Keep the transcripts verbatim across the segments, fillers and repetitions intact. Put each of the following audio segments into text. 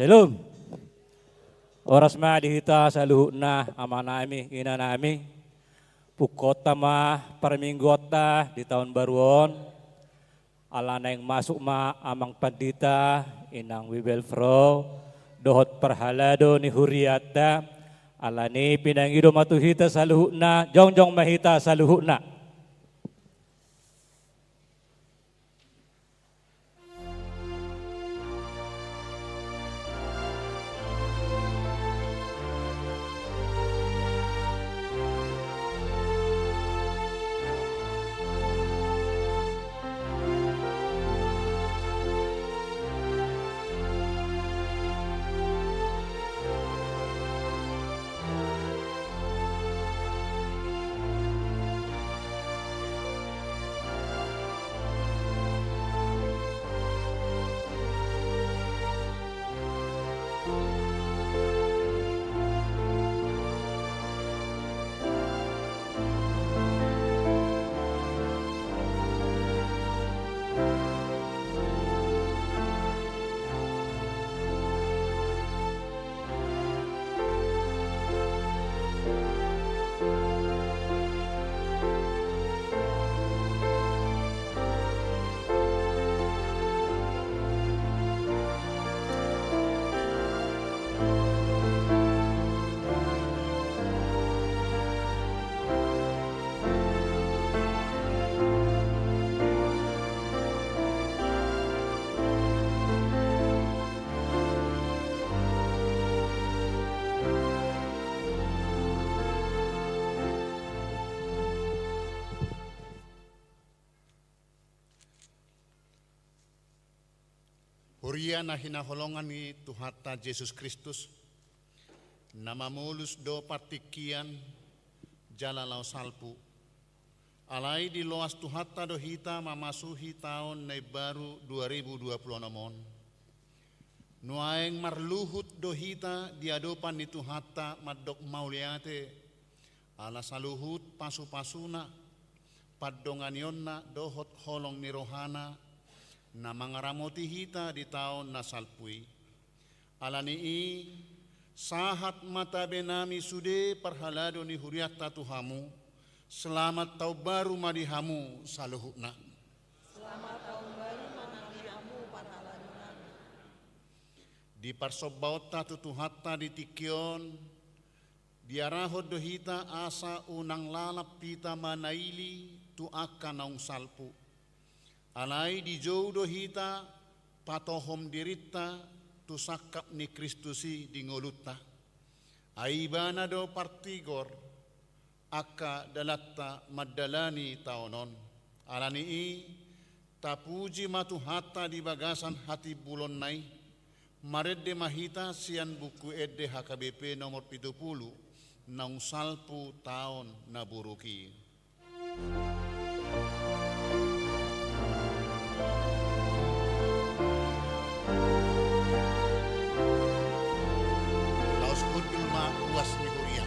Shalom. Horas ma di hita saluhutna, amanami, inanami. Pungkaonta ma parmingguonta di taon baru on. Ala naeng masuk ma amang pandita, inang Bibelvrouw, dohot parhalado ni hurianta. Alani i pinangido ma tu hita saluhutna, jongjong ma hita saluhutna. Huria na hinaholongan ni Tuhanta Jesus Kristus, na mamolus do partingkian jala laho salpu. Alai diloas Tuhanta do hita mamasuhi taon na imbaru dua ribu dua puluh enam on. Nuaeng marluhut do hita di adopan ni Tuhanta mandok mauliate, ala saluhut pasupasuna, pandonganionna dohot holong ni rohana, na mangaramoti hita di taon na salpu i. Alani i, sahat ma tabenami sude parhalado ni hurianta tu hamu, selamat taon baru ma di hamu saluhutna. Selamat taon baru ma nang di hamu parhaladonami. Di parsombaonta tu Tuhanta di tingki on, diarahon do hita asa unang lalap hita manaili tu angka naung salpu. Alai dijou do hita patohom dirinta tu sangkap ni Kristus i di ngolunta. Ai Ibana do partigor angka dalanta mandalani taon on. Alani i, tapuji ma Tuhanta di bagasan hatimbulonna i. Marende ma hita sian Buku Ende H K B P nomor pitu pulu, naung salpu taon na buruk i. Laos hundul ma ruas ni huria.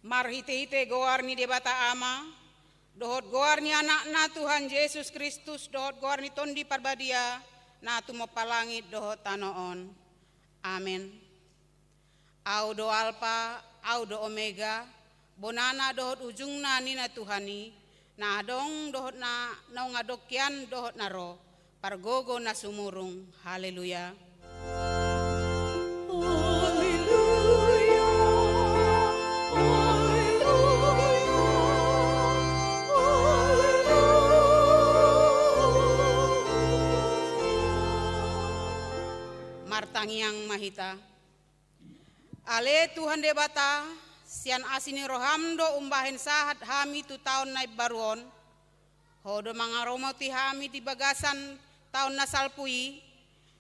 Marhitehite goar ni Debata Ama, dohot goar ni Anakna Tuhan Jesus Kristus, dohot goar ni Tondi Parbadia, na tumompa langit dohot tano on. Amen. Au do Alpa, au do Omega, bonana dohot ujungna, ninna Tuhan i, na adong dohot na naung adong hian dohot na ro, pargogo na sumurung. Haleluya. Haleluya, haleluya, haleluya. Martangiang ma hita. Ale Tuhan Debata, sian asi ni roham do umbahen sahat hami tu taon na imbaru on. Ho do mangaramoti hami di bagasan taon na salpu i.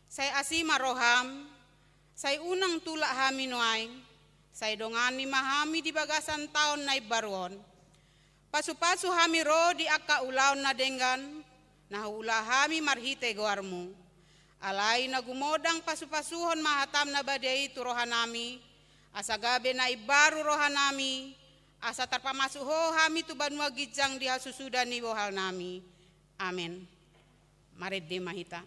Sai asi ma roham, sai unang tulak hami nuaeng, sai dongani ma hami di bagasan taon na imbaru on. Pasupasu hami ro di angka ulaon na denggan, na huula hami marhite goarmu. Alai na gumodang pasupasuhon ma hatam na badia i tu rohanami, asa gabe na imbaru rohanami, asa tarpamasuk ho hami tu banua ginjang di hasusuda ni bohalnami. Amen. Marende ma hita.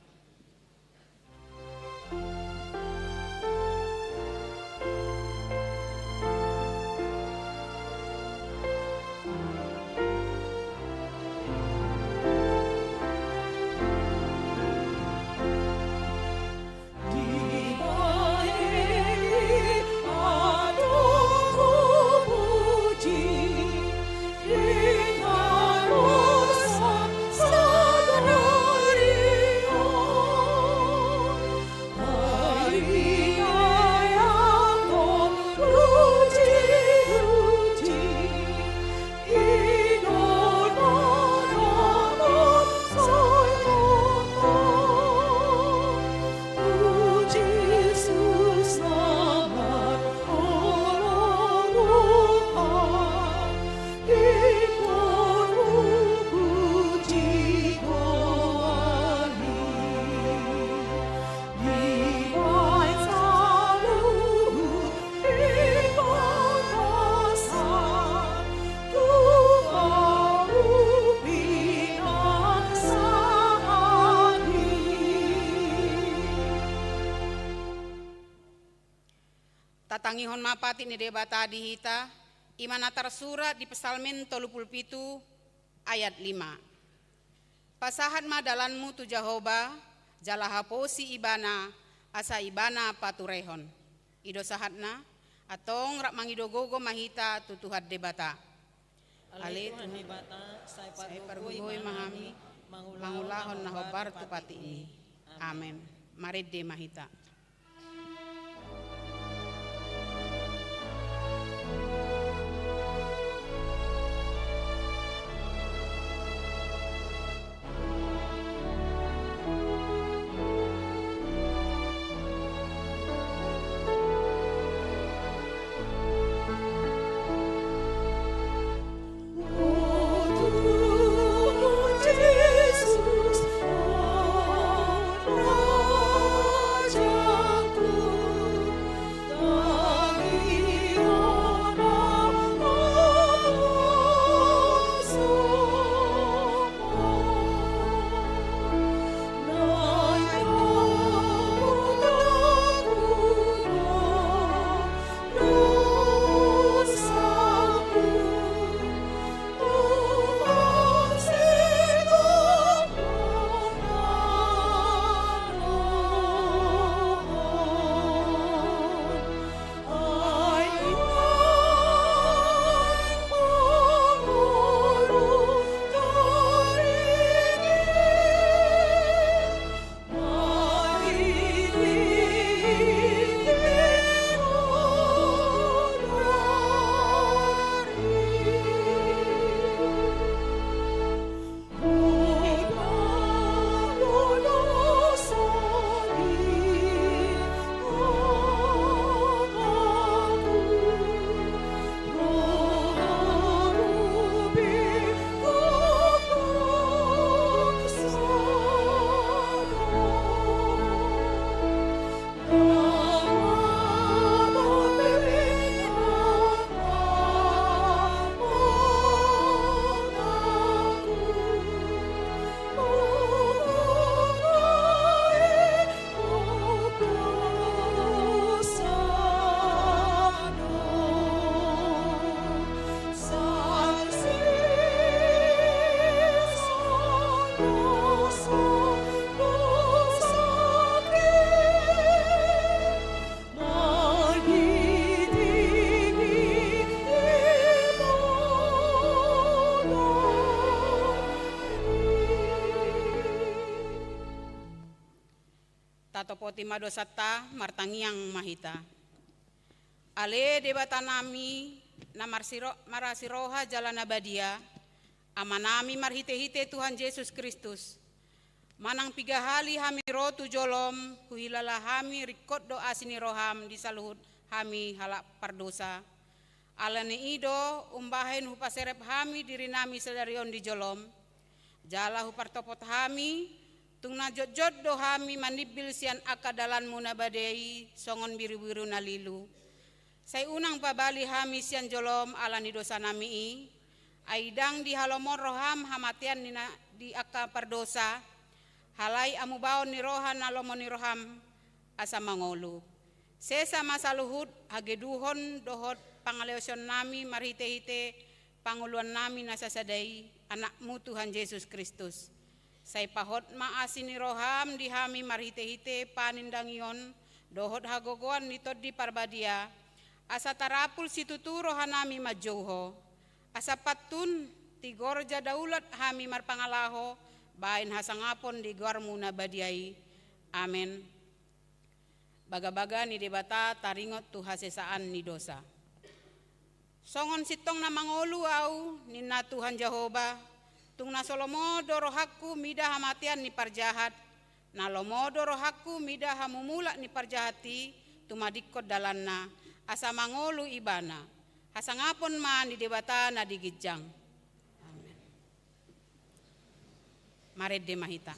Tatangihon ma patik ni Debata di hita, i ma na tarsurat di Psalmen tolu pulu pitu ayat lima. Pasahat ma dalanmu tu Jahowa, jala haposi Ibana, asa Ibana paturehon. I do sahatna, antong rap mangido gogo ma hita tu Tuhan Debata. Ale Tuhan Debata, sai pargogoi ma hami mangulahon na hombar tu patikmi. Amen. Marende ma hita. Tatopoti ma dosanta, martangiang ma hita. Ale Debatanami, na marsiro-, marasi roha jala na badia, Amanami marhite-hite Tuhan Jesus Kristus, manang piga hali hami ro tu jolom, huhilala hami ringkot do asi ni roham di saluhut hami halak pardosa. Ala ni i do, umbahen hupaserep hami dirinami sadari on di jolom, jala hupartopot hami, tung na jotjot do hami manimbil sian angka dalanmu na badia i songon birubiru na lilu. Sai unang pabali hami sian jolom ala ni dosanami i, ai ndang dihalomohon roham hamatean ni na di angka pardosa, halai hamubaon ni roha na lomo ni roham, asa mangolu. Sesa ma saluhut hageduhon dohot pangaleosionnami marhite-hite pangoluannami na sasada i, Anakmu Tuhan Jesus Kristus. Sai pahot ma asi ni roham di hami marhite-hite panindangion dohot hagogoon ni Tondi Parbadia, asa tarapul situtu rohanami manjou Ho. Asa pantun, tigor ja daulat hami marpangalaho, baen hasangapon di goarmu na badia i. Amen. Bagabaga ni Debata taringot tu hasesaan ni dosa. Songon sintong na mangolu ahu, ninna Tuhan Jahowa, tung na so lomo do rohangku mida hamatean ni parjahat, na lomo do rohangku mida hamumulak ni parjahat i, tumadingkon dalanna, asa mangolu ibana. Hasangapon ma ni Debata na di ginjang. Amen. Marende ma hita.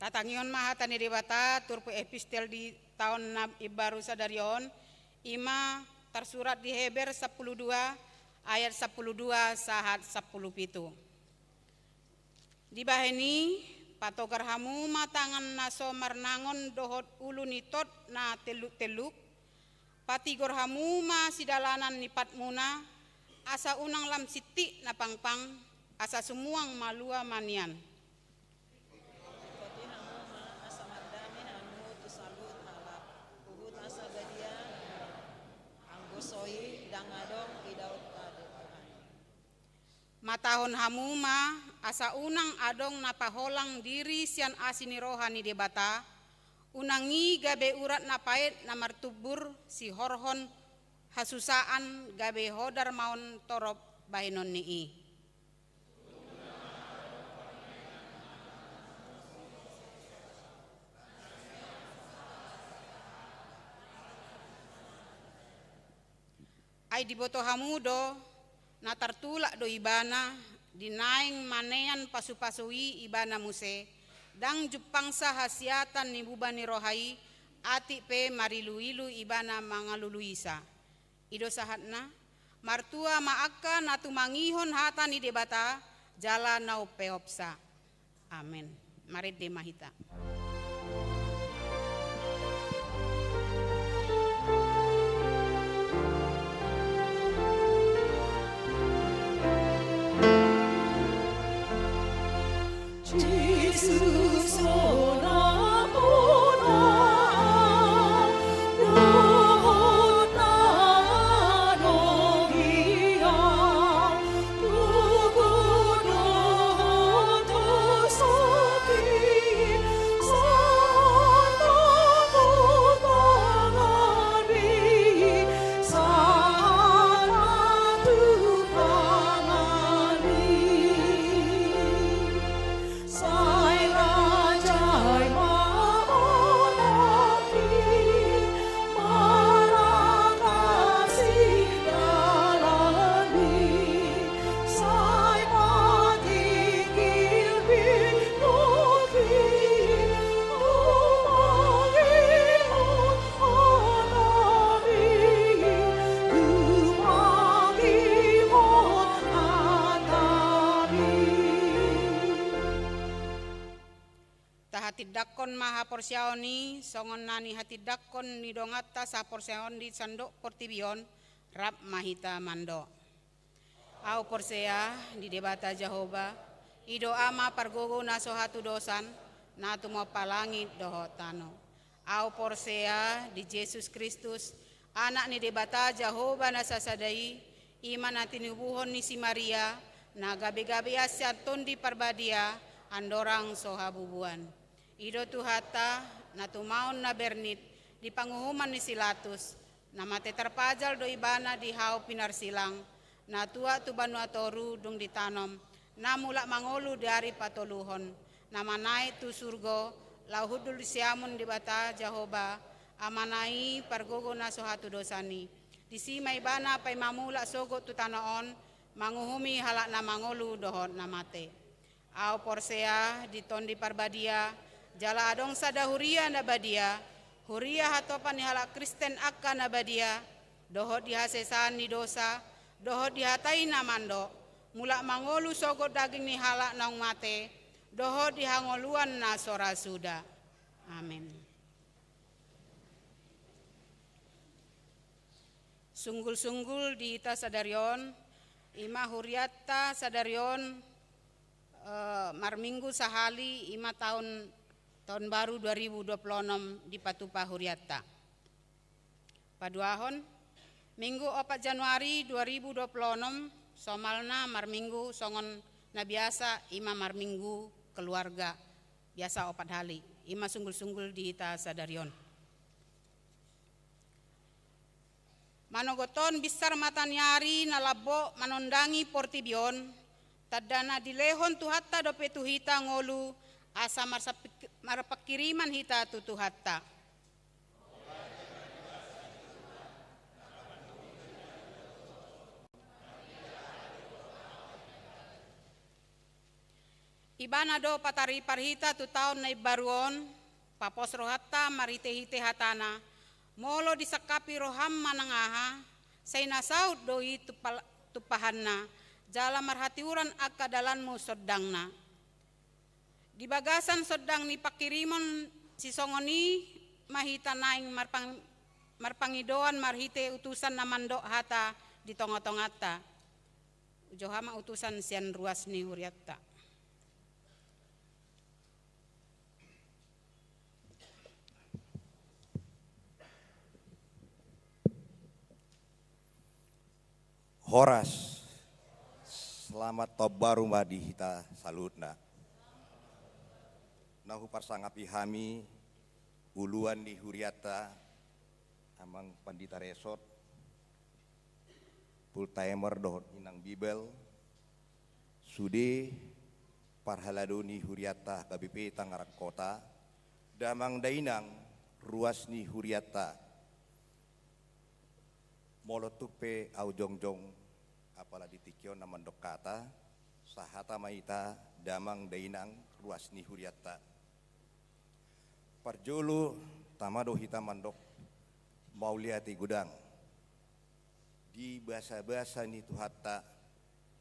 Tatangihon ma hata ni Debata, turpuk epistel di taon na imbaru sadari on, i ma tarsurat di Heber sampulu dua ayat sampulu dua sahat sampulu pitu. Dibahen i, patogar hamu ma tangan na so marnangon dohot ulu ni tot na telluk-telluk, patigor hamu ma sidalanan ni patmuna, asa unang lam sintik na pangpang, asa sumuang malua ma nian. Ringkoti hamu ma, asa mardame hamu tu saluhut halak, huhut asa badia, anggo so i ndang adong idaonta do Tuhan. Matahon hamu ma, asa unang adong na paholang diri sian asi ni roha ni Debata, unang i gabe urat na paet na martumbur sihorhon hasusaan, gabe hodarmaon torop bahenon ni i. Ai diboto hamu do, na tartulak do ibana, di naeng manean pasupasu i ibana muse, ndang jumpangsa hasiatan ni buba ni roha i, atik pe mariluilu ibana mangaluluisa. I do sahatna, martua ma angka na tumangihon hata ni Debata, jala na umpeopsa. Amen. Marende ma hita. Tindangkon ma haporseaon i songon na nihatindanghon ni donganta saporseaon di sandok portibi on, rap ma hita mandok. Au porsea di Debata Jahowa, i do Ama pargogo na so hatudosan, na tumompa langit dohot tano. Au porsea di Jesus Kristus, Anak ni Debata Jahowa na sasada i, i ma na tinubuhon ni si Maria, na gabe-gabean sian Tondi Parbadia, andorang so habubuan. I do Tuhanta, na tumaon na bernit di panguhuman ni si Latus, na mate tarpajal do Ibana di hau pinarsilang, na tuat tu banua toru dung ditanom, na mulak mangolu di ari patoluhon, na manaek tu surgo, laho hundul di siamun Debata Jahowa, Amana i pargogo na so hatudosan i. Disi ma Ibana paima mulak sogot tu tano on, manguhumi halak na mangolu dohot na mate. Au porsea di Tondi Parbadia, jala adong sada huria na badia, huria hatopan ni halak Kristen angka na badia, dohot di hasesaan ni dosa, dohot di hata i na mandok, mulak mangolu sogot daging ni halak naung mate, dohot di hangoluan na so ra suda. Amen. Sunggul-sunggul di hita sadari on, i ma hurianta sadari on, eh, marminggu sahali, i ma taon, taon baru dua ribu dua puluh enam dipatupa hurianta. Paduahon, Minggu opat Januari dua ribu dua puluh enam, somalna marminggu songon na biasa, i ma marminggu keluarga, biasa opat hali, i ma sunggul-sunggul di hita sadari on. Manogot on binsar mataniari na lambok manondangi portibi on, tanda na dilehon Tuhanta dope tu hita ngolu, asa marsapik-, marpangkiriman hita tu Tuhanta. Ibana do pataripar hita tu taon na imbaru on, papos rohanta marhite-hite hatana, molo disangkapi roham manang aha, sai na saut do i tupa-, tumpahanna, jala marhatiuran angka dalanmu sondangna. Di bagasan sondang ni pangkirimon sisongon i ma hita naeng marpang-, marpangidoan marhite utusan na mandok hata di tonga-tonganta. Ujoha ma utusan sian ruas ni hurianta. Horas. Selamat taon baru ma di hita saluhutna. Na huparsangapi hami uluan ni hurianta, Amang Pandita Resort, full timer dohot Inang Bibel, sude parhalado ni hurianta H K B P Tangerang Kota, damang dainang ruas ni hurianta. Molo tung pe ahu jongjong, apala di tingki on na mandok hata, sahata ma hita damang dainang ruas ni hurianta. Parjolo tama do hita mandok mauliate godang di basa-basa ni Tuhanta,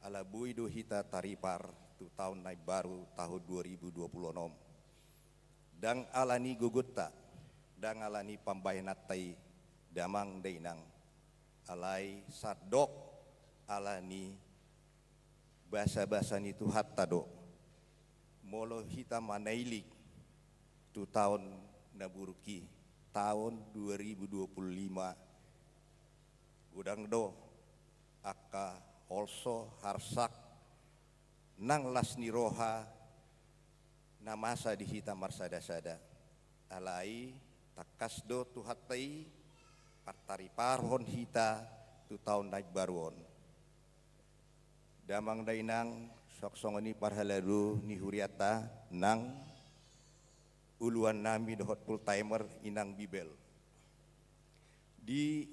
ala boi do hita taripar tu taon na imbaru, taon dua ribu dua puluh enam. Ndang ala ni gogonta, ndang ala ni pambahenanta i, damang dainang, alai sandok ala ni basa-basa ni Tuhanta do. Molo hita manailik tu taon na buruk i, taon dua ribu dua puluh lima, godang do angka holso, harsak, nang las ni roha na masa di hita marsada-sada. Alai tangkas do Tuhanta i partariparhon hita tu taon na imbaru on. Damang dainang, songon i parhalado ni hurianta, nang uluan nami dohot full timer Inang Bibel. Di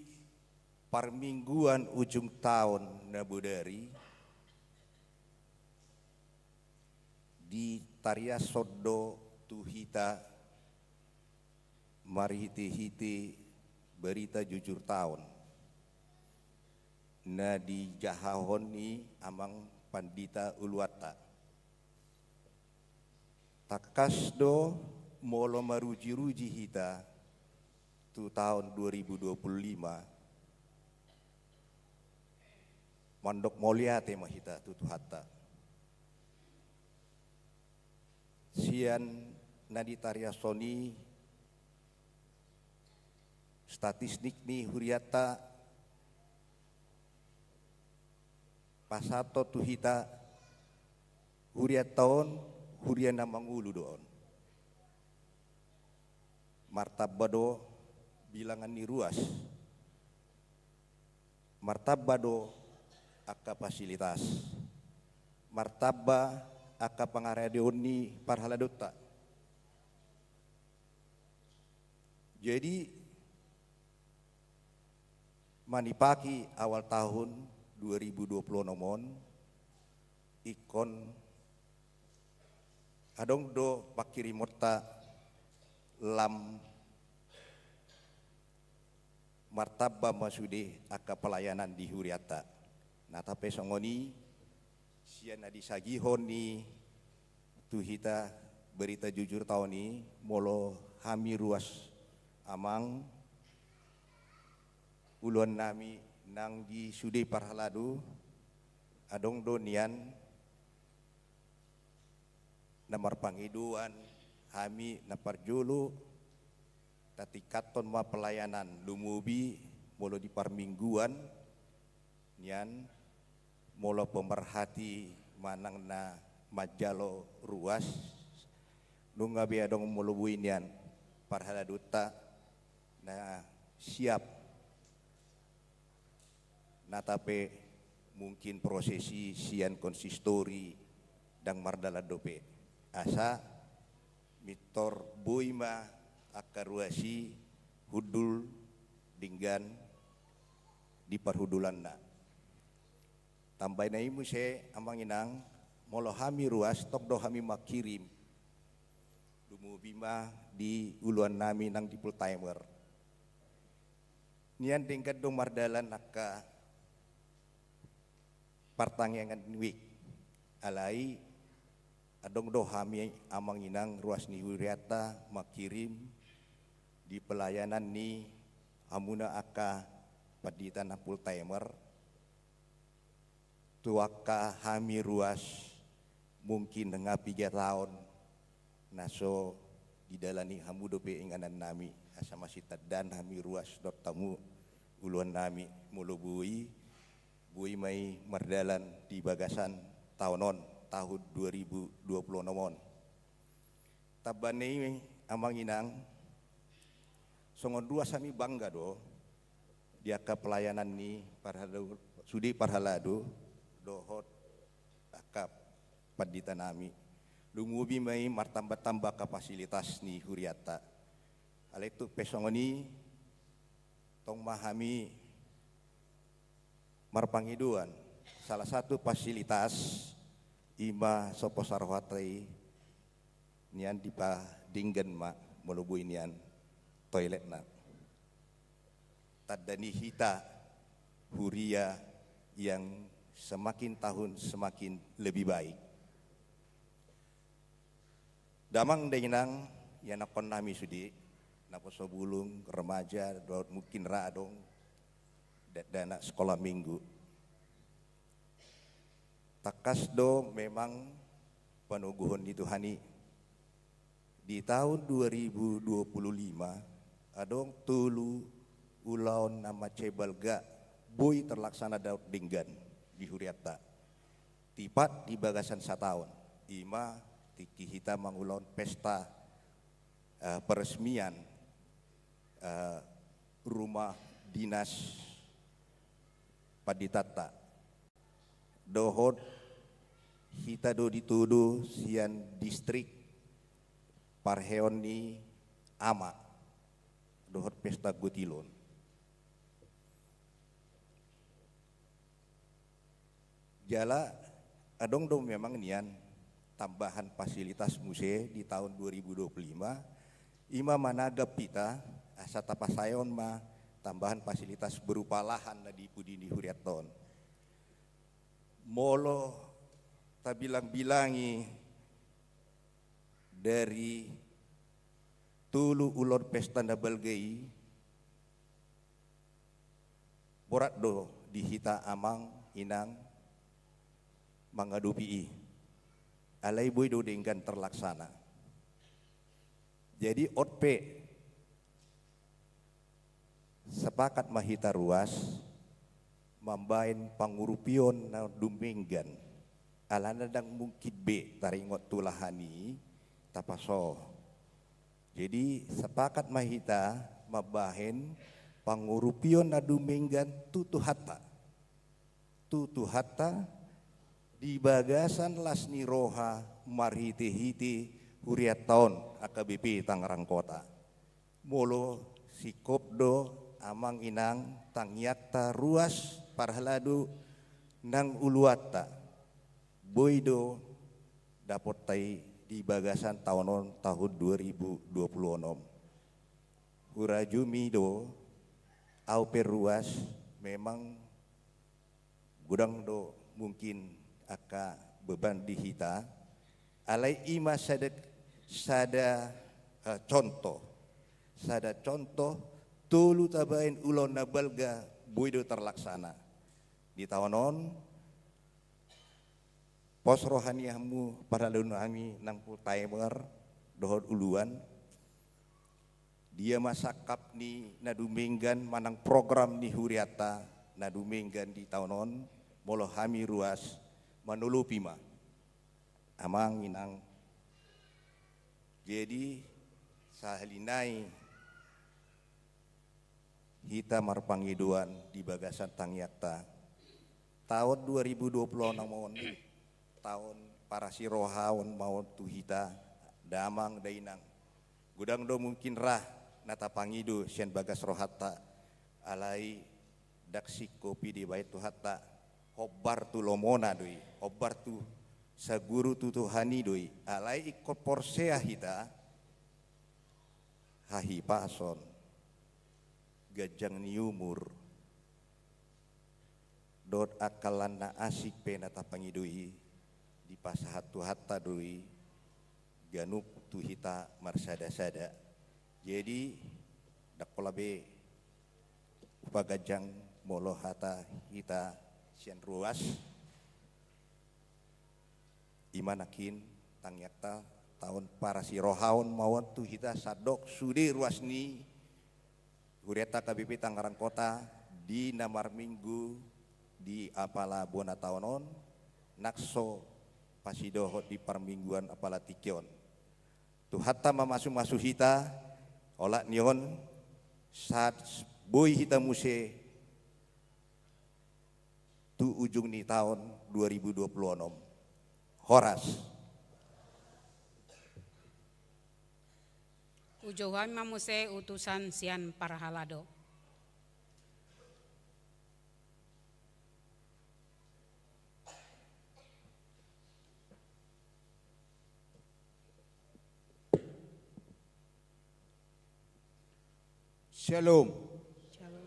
parmingguan ujung taon na bodari, ditariashon do tu hita marhite-hite barita jujur taon na dijahahon ni Amang Pandita uluanta. Tangkas do Molo maruji-ruji hita tu taon dua ribu dua puluh lima, mandok mauliate ma hita tu Tuhanta. Sian na ditariashon i statistik ni hurianta, pasahathon tu hita, hurianta on huria na mangolu do on. Martamba do bilangan ni ruas, martamba do angka fasilitas, martamba angka pangaradeon ni parhaladonta. Jadi, manipaki awal tahun dua ribu dua puluh enam on, ingkon adong do pangkirimonta lam martamba ma sude angka pelayanan di hurianta. Na, tapi songon i, sian na disagihon ni tu hita Berita Jujur taon i, molo hami ruas amang, uluan nami nang di sude parhalado, adong do nian na marpangidoan hami na parjolo, tatingkathon ma pelayanan, lumobi molo di parmingguan nian, molo pemerhati manang na manjalo ruas, nunga be adong molo boi nian parhaladonta na siap. Na, tapi mungkin proses i sian konsistori ndang mardalan dope. Asa mintor boi ma angka ruas i hundul denggan di parhundulanna. Tambai na i muse, amang inang, molo hami ruas, tong do hami mangkirim, lumobi ma di uluan nami nang di full timer. Nian denggan do mardalan angka partangiangan wijk. Alai adong do hami amang inang ruas ni hurianta mangkirim di pelayanan ni hamuna angka pandita na full timer, tu angka hami ruas, mungkin nunga piga taon na so didalani hamu dope inganan nami, asa masitandaan hami ruas dohot hamu uluan nami, molo boi, boi ma i mardalan di bagasan taon on, tahun dua ribu dua puluh enam on. Tamba ni i, amang inang, songon ruas hami bangga do di angka pelayanan ni parhalado, sude parhalado dohot angka pandita nami. Lumobi ma i martamba-tamba angka fasilitas ni hurianta. Alai tung pe songon i, tong ma hami marpangidoan, salah satu fasilitas i ma sompo sarohanta i, nian dipadenggan ma molo boi nian toiletna. Tanda ni hita huria yang semakin tahun semakin lebih baik. Damang dainang, ianakhon nami sude, naposo bulung, remaja, dohot mungkin ra adong dakdanak sekolah minggu. Tangkas do memang panoguhon ni Tuhan i. Di tahun dua ribu dua puluh lima, adong tolu ulaon na mansai balga boi terlaksana dohot denggan di hurianta. Tipat di bagasan sataon, i ma tingki hita mangulahon pesta, eh, peresmian, eh, rumah dinas panditanta. Dohot hita do ditudu sian distrik parheon ni ama dohot pesta gotilon. Jala adong do memang nian tambahan fasilitas muse di tahun dua ribu dua puluh lima, i ma managap hita asa tapasaeon ma tambahan fasilitas berupa lahan na di pudi ni hurianta on. Molo tabilang-bilangi dari tolu ulaon pesta na balga i, borat do di hita amang inang mangadopi i. Alai boi do denggan terlaksana. Jadi on pe, sepakat ma hita ruas mambahen pangurupion na dumenggan. Alana ndang mungkin be taringot tu lahan i tapaso. Jadi sepakat ma hita mambahen pangurupion na dumenggan tu Tuhanta. Tu Tuhanta di bagasan las ni roha marhite-hite hurianta on H K B P Tangerang Kota. Molo singkop do amang inang tangiangta ruas parhalado nang uluanta, boi do daponta i di bagasan taon on, taon dua ribu dua puluh onom. Hurajumi do au pe ruas, memang godang do mungkin angka beban di hita, alai i ma sada, sada, eh, contoh, sada contoh, tolu tabaen ulaon na balga boi do terlaksana. Di taon on, pos roha ni hamu parhalado nami nang full timer dohot uluan, dia ma sangkap ni na dumenggan manang program ni hurianta na dumenggan di taon on, molo hami ruas manolopi ma amang inang. Jadi sahali nai hita marpangidoan di bagasan tangiangta. Taon dua ribu dua puluh onom on taon parasirohaon ma on tu hita, damang dainang. Godang do mungkin ra na tapangido sian bagas rohanta, alai ndang singkop i dibaen Tuhanta. Hombar tu lomona do i, hombar tu saguru tu Tuhan i do i, alai ingkon porsea hita, hahipason, ganjang ni umur, dohot angka lan na asing pe na tapangido i, dipasahat Tuhanta do i ganup tu hita marsada-sada. Jadi ndang pola be hupaganjang molo hata hita sian ruas. I ma nangkin tangiangta, taon parasirohaon ma on tu hita sandok sude ruas ni hurianta H K B P Tangerang Kota di na marminggu di apala bona taon on, nang so pasidohot di parmingguan apala tingki on. Tuhanta mamasu-masu hita, olat ni on, sahat boi hita muse tu ujung ni taon dua ribu dua puluh onom. Horas. Uju hami ma muse utusan sian parhalado. Syalom. Syalom.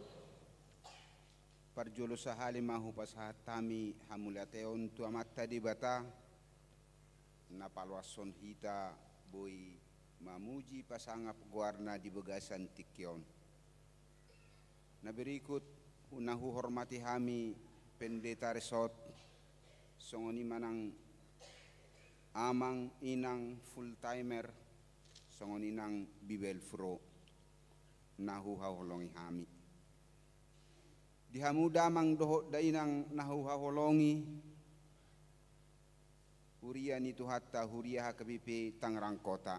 Parjolo sahali ma hupasahat hami hamuliateon tu Amanta Debata, na paloashon hita boi mamuji pasangap goarna di bagasan tingki on. Na berikut, na huhormati hami Pendeta Resort, songon i ma nang amang inang full timer, songon i nang Bibelvrouw, na huhaholongi hami. Di hamu damang dohot dainang na huhaholongi, huria ni Tuhanta, huria H K B P Tangerang Kota.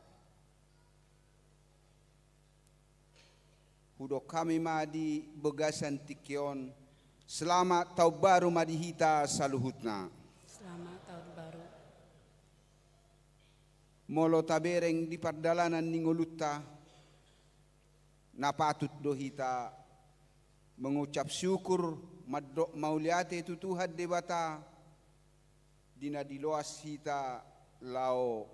Hudok hami ma di bagasan tingki on, selamat taon baru ma di hita saluhutna. Selamat tahun baru. Molo tabereng di pardalanan ni ngolunta, na patut do hita mangucap syukur, mandok mauliate tu Tuhan Debata, di na diloas hita laho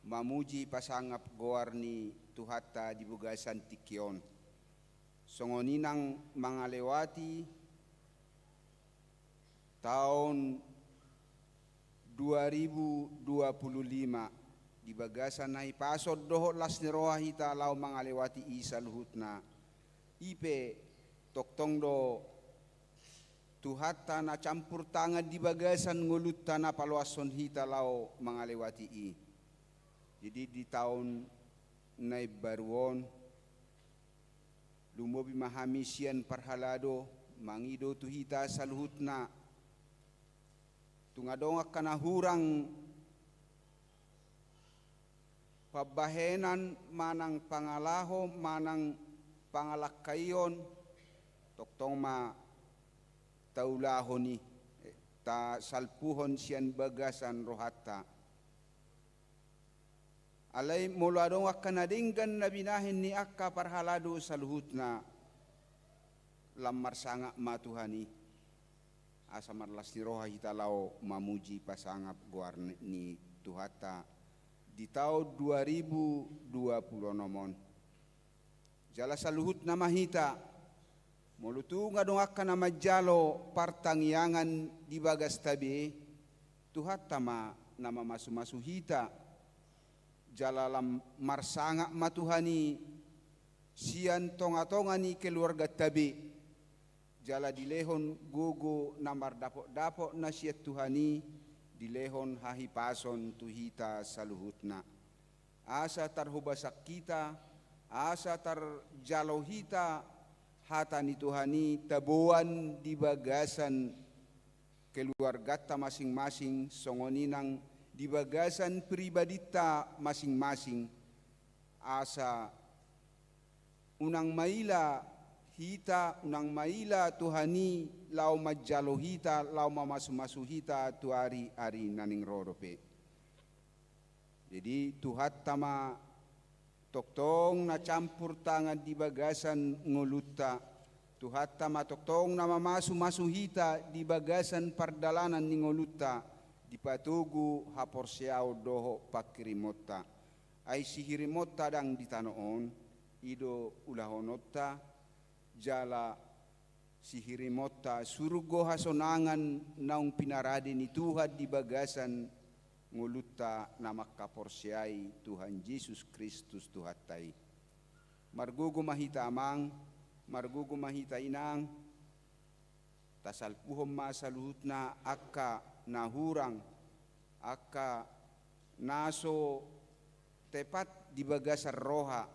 mamuji pasangap goar ni Tuhanta di bagasan tingki on. Songon i nang mangalewati taon dua ribu dua puluh lima, di bagasan hahipason dohot las ni roha hita laho mangalewati i saluhutna. I pe tongtong do Tuhanta na campur tangan di bagasan ngolunta na paloashon hita laho mangalewati i. Jadi di taon na imbaru on, lumobi ma hami sian parhalado mangido tu hita saluhutna. Tung adong angka na hurang pambahenan manang pangalaho manang pangalangkaion, tongtong ma taulahon i, tasalpuhon sian bagasan rohanta. Alai molo adong angka na denggan na binahen ni angka parhalado saluhutna, lam marsangap ma Tuhan i, asa marlas ni roha hita laho mamuji pasangap goar ni Tuhanta di taon dua ribu dua puluh onom on. Jala saluhutna ma hita, molo tung adong angka na manjalo partangiangan di bagasta be, Tuhanta ma na mamasumasu hita. Jala lam marsangap ma Tuhan i sian tongatonga ni keluarganta be. Jala dilehon gogo na mardapotdapot na sian Tuhan i, dilehon hahipason tu hita saluhutna. Asa tarhobasan hita, asa tarjalo hita hata ni Tuhan i taboan di bagasan keluarganta masing-masing, songon i nang di bagasan pribadinta masing-masing. Asa unang maila hita, unang maila Tuhan i laho manjalo hita, laho mamasumasu hita tu ari-ari na naeng ro dope. Jadi Tuhanta ma tongtong na campur tangan di bagasan ngolunta, Tuhanta ma tongtong na mamasumasu hita di bagasan pardalanan ni ngolunta, dipatogu haporseaon dohot panghirimonta. Ai sihirimonta ndang di tano on, i do ulahononta, jala sihirimonta surgo hasonangan naung pinarade ni Tuhan di bagasan ngolunta na mangkaporseai Tuhan Jesus Kristus Tuhanta i. Margogo ma hita amang, margogo ma hita inang, tasalpuhon ma saluhutna angka na hurang, angka na so tepat di bagasan roha,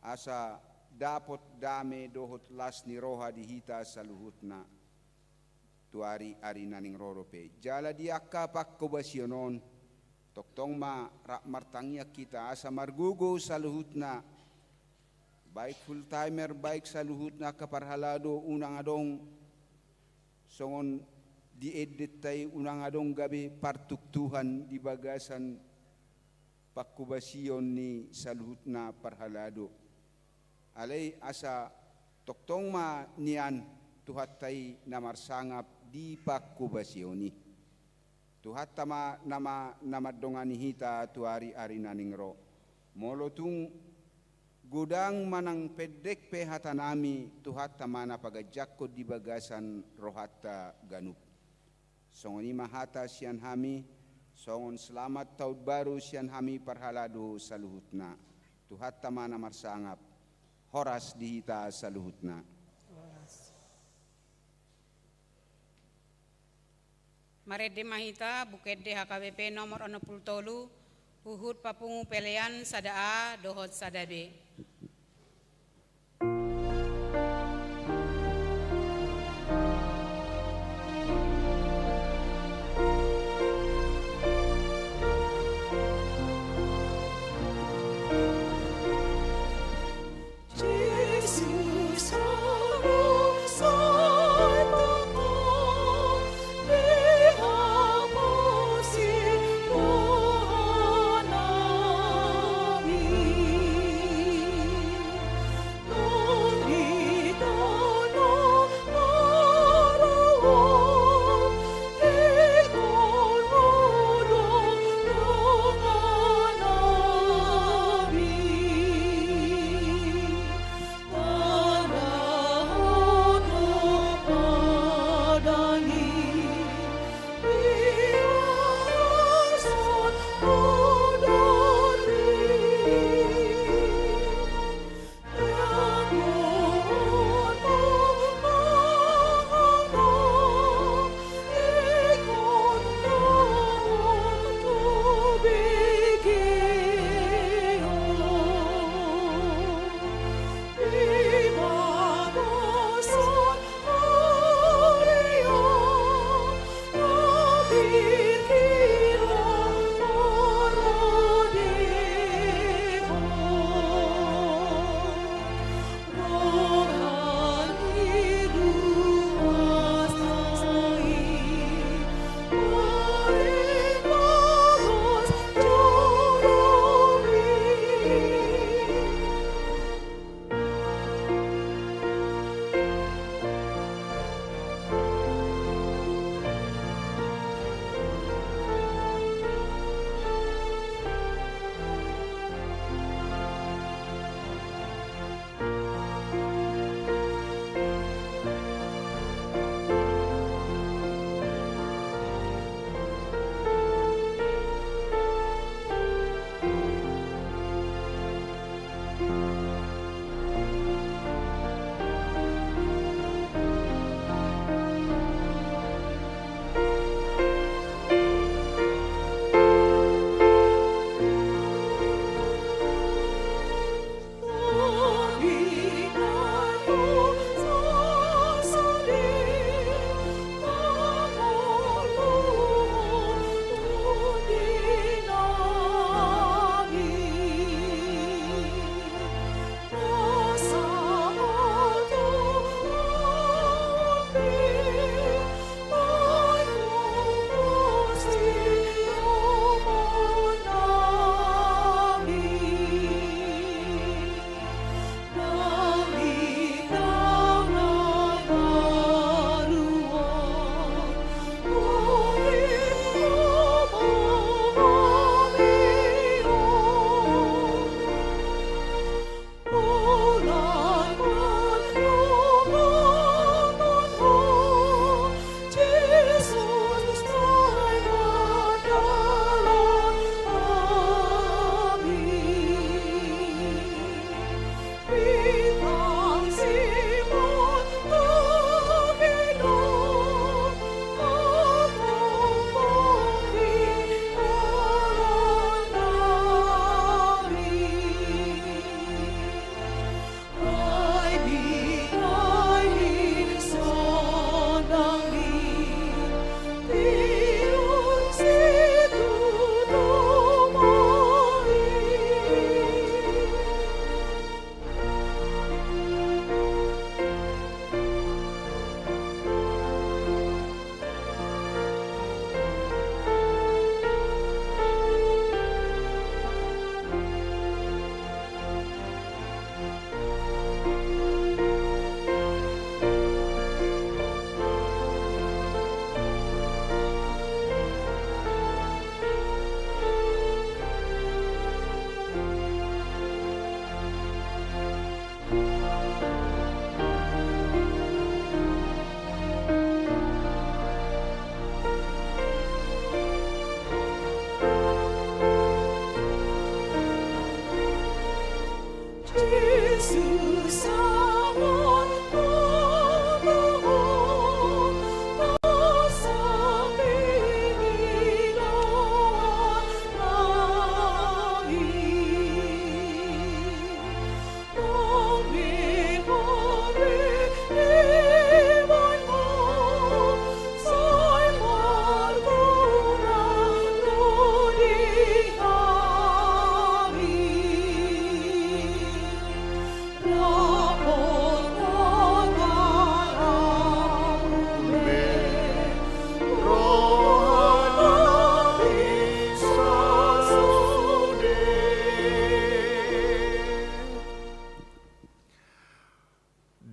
asa dapot dame dohot las ni roha di hita saluhutna tu ari-ari na naeng ro dope. Jala di angka panghobasion on, tongtong ma rap martangiang hita asa margogo saluhutna, baik full timer, baik saluhutna angka parhalado, unang adong songon di endenta i, unang adong gabe partuktuhan di bagasan panghobasion ni saluhutna parhalado. Alai asa tongtong ma nian Tuhanta i na marsangap di panghobasion i. Tuhanta ma na ma-, na mandongani hita tu ari-ari na naeng ro. Molo tung godang manang pendek pe hatanami, Tuhanta ma na paganjangkon di bagasan rohanta ganup. Songon i ma hata sian hami, songon selamat taon baru sian hami parhalado saluhutna. Tuhanta ma na marsangap, horas di hita saluhutna. Horas. Marende ma hita, Buku Ende H K B P nomor onom pulu tolu, huhut papungu pelean sada A dohot sada B.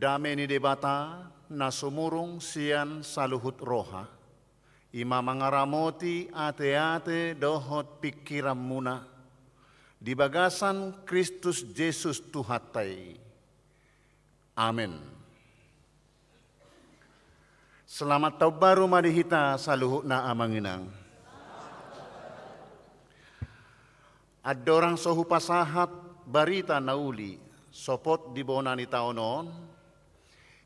Dame ni Debata, na sumurung sian saluhut roha, i ma mangaramoti ateate dohot pingkiranmuna di bagasan Kristus Jesus Tuhanta i. Amen. Selamat Taon Baru ma di hita saluhutna, Amang Inang. Andorang so hupasahat barita na uli sopot di bona ni taon on,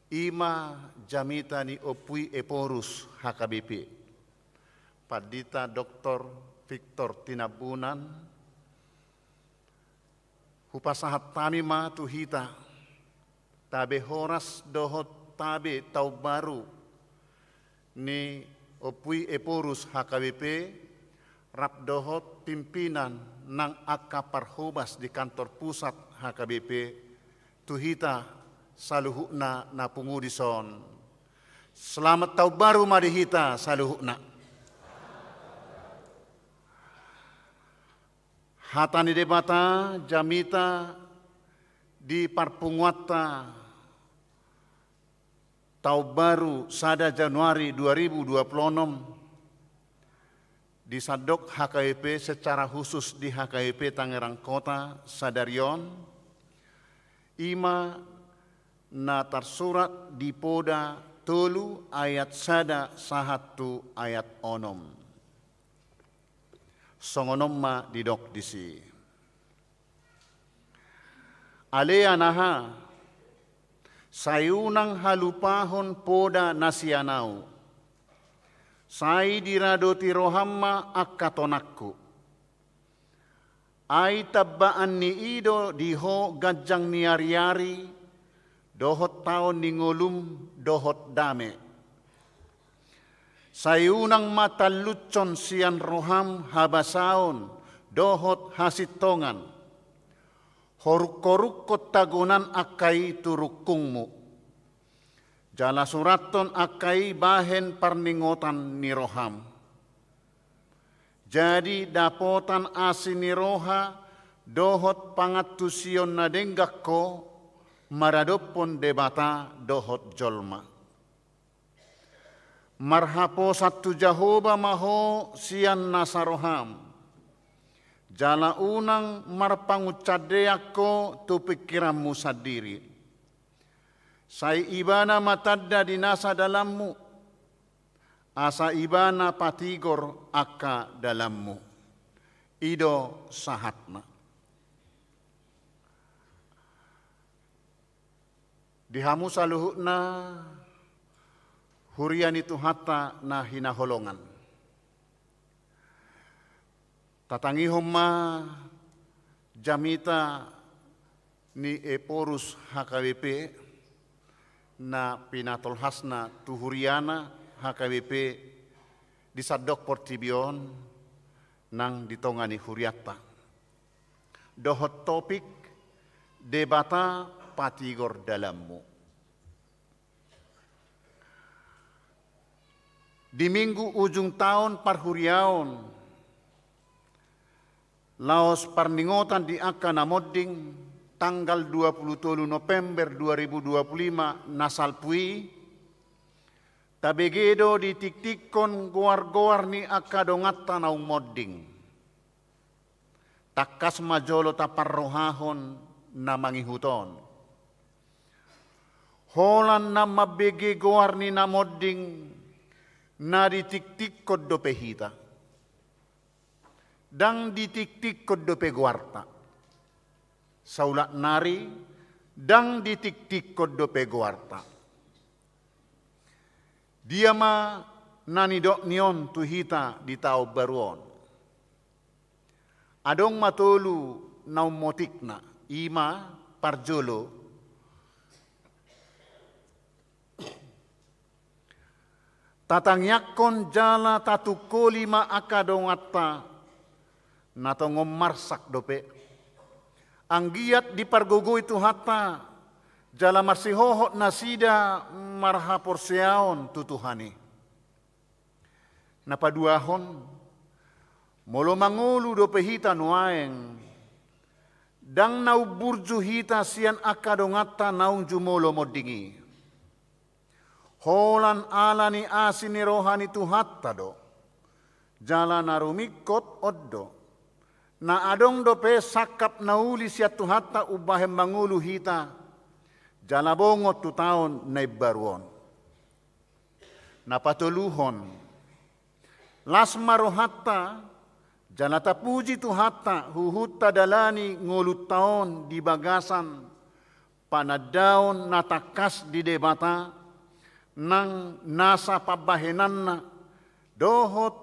i ma jamita ni Ompu i Ephorus H K B P, Pandita Doktor Victor Tinambunan, hupasahat hami ma tu hita tabe horas dohot tabe taon baru ni Ompu i Ephorus H K B P, rap dohot pimpinan nang angka parhobas di kantor pusat H K B P, tu hita saluhutna na pungu dison. Selamat Taon Baru ma di hita saluhutna. Hata ni Debata jamita di parpunguanta Taon Baru sada Januari dua ribu dua puluh enam di sandok H K B P, secara khusus di H K B P Tangerang Kota sadari on, i ma na tarsurat di Poda tolu ayat sada sahat tu ayat onom. Songon on ma didok disi. Ale anaha, sai unang halupahon poda na sian ahu. Sai diradoti roham ma angka tonangku. Ai tambaan ni i do di ho ganjang ni ariari, dohot taon ni ngolum, dohot dame. Sai unang ma tallushon sian roham habasaon dohot hasintongan. Horunghorukkon tagonan angka i tu rungkungmu. Jala surathon angka i bahen parningotan ni roham. Jadi dapotan asi ni roha dohot pangantusion na denggan ho maradophon Debata dohot jolma. Marhaposan tu Jahowa ma ho sian nasa roham. Jala unang marpangunsandean ho tu pingkiranmu sandiri. Sai Ibana ma tanda di nasa dalanmu, asa Ibana patigor angka dalanmu. I do sahatna. Di hamu saluhutna huria ni Tuhanta na hinaholongan. Tatangihon ma jamita ni Ephorus H K B P na pinatolhasna tu huriana H K B P di sandok portibi on nang di tonga ni hurianta. Dohot topik Debata patigor dalanmu. Di minggu ujung taon parhuriaon, laos parningotan di angka na monding, tanggal dua puluh tolu November dua ribu dua puluh lima na salpu i, tabege do ditingtingkon goar-goar ni angka donganta naung monding. Tangkas ma jolo taparrohahon na mangihut on. Holan na mambege goar ni na monding na ditingtingkon dope hita. Ndang ditingtingkon dope goarta. Saulak nari Ndang ditiktikkon dope goarta. Dia ma na nidok ni on tu hita di taon baru on? Adong ma tolu na ummotikna, i ma parjolo, tatangiangkon jala tatungkoli ma angka donganta na tongon marsak dope. Anggiat dipargogoi Tuhanta jala marsihohot nasida marhaporseaon tu Tuhan i. Na paduahon, molo mangolu dope hita nuaeng, ndang na umburju hita sian angka donganta naung jumolo monding i. Holan ala ni asi ni roha ni Tuhanta do. Jala na rumingkot on do, na adong dope sangkap na uli sian Tuhanta umbahen mangolu hita jala bongot tu taon na imbaru on. Na patoluhon, las ma rohanta jala tapuji Tuhanta huhut tadalani ngolunta on di bagasan panandaon na tangkas di Debata, nang nasa pambahenanna dohot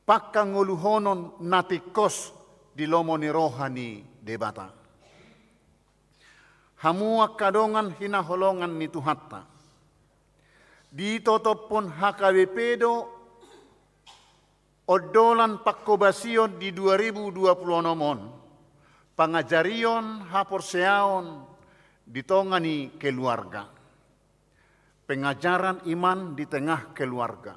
pangkangoluhonon na tingkos di lomo ni roha ni Debata. Hamu angka dongan hinaholongan ni Tuhanta, ditotophon H K B P do ondolan pangkobasion di dua ribu dua puluh onom on, pangajarion haporseaon di tonga ni keluarga. Pengajaran iman di tengah keluarga.